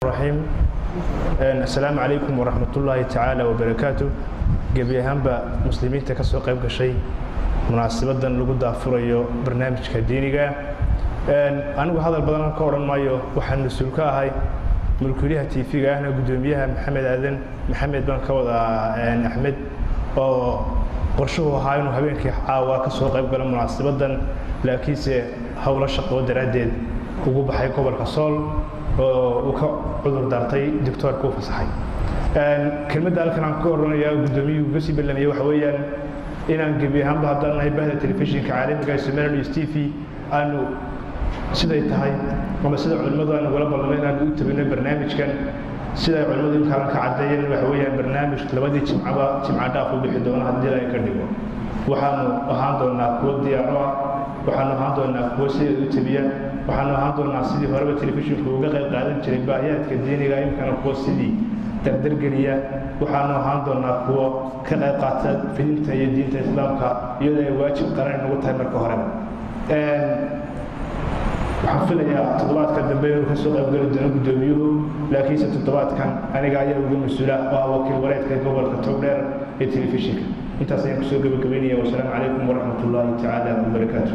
Raxiim. Assalaamu calaykum waraxmatullaahi tacaala wabarakaatu. Gebi ahaanba muslimiinta ka soo qayb gashay munaasibadan lagu daafurayo barnaamijka diiniga, anigu hadal badan ka odhan maayo. Waxaan mas-uul ka ahay mulkiilaha TV-ga, ahna guddoomiyaha, Maxamed Aadan Maxamed baan ka wadaa Axmed, oo qorshuhu ahaa inuu habeenkii caawa ka soo qayb galo munaasibadan, laakiinse howlo shaqo daraaddeed ugu baxay gobolka Sool oo uu ka cudur daartay, doctoorka u fasaxay. Kelmadda halkan aan ka odhanaya guddoomiyuhu uga sii ballamiyey waxa weeyaan inaan gebi ahaanba haddaan nahay bahda telefishinka caalamiga ee Somali News TV aanu siday tahay ama sida culimmadu aan ugula ballamay inaan u tabino barnaamijkan. Sida ay culimmadu imkaan ka caddeeyeen, waxa weeyaan barnaamij labadii jimcaba jimca dhaaf u bixi doono haddii laga ka dhigo. Waxaanu ahaan doonaa kuwo diyaaro ah, waxaanu ahaan doonaa kuwo sideeda u tabiya, waxaanu ahaan doonaa sidii horeba telefishinku uga qayb qaadan jiray baahiyaadka diiniga, imkana kuwo sidii dardargeliya. Waxaanu ahaan doonaa kuwo ka qayb qaata fidinta iyo diinta Islaamka, iyadoo ay waajib qaran nagu tahay. Marka horeba waxaan filayaa toddobaadka dambe inuu kasoo qaybgeli doono guddoomiyuhu, laakiinse toddobaadkan aniga ayaa uga mas-uula oo ah wakiil wareedka gobolka Togdheer ee telefishinka. Intaas ayaan kusoo gabagabaynaya. Wasalaamu calaykum waraxmat ullaahi tacaala wabarakaatu.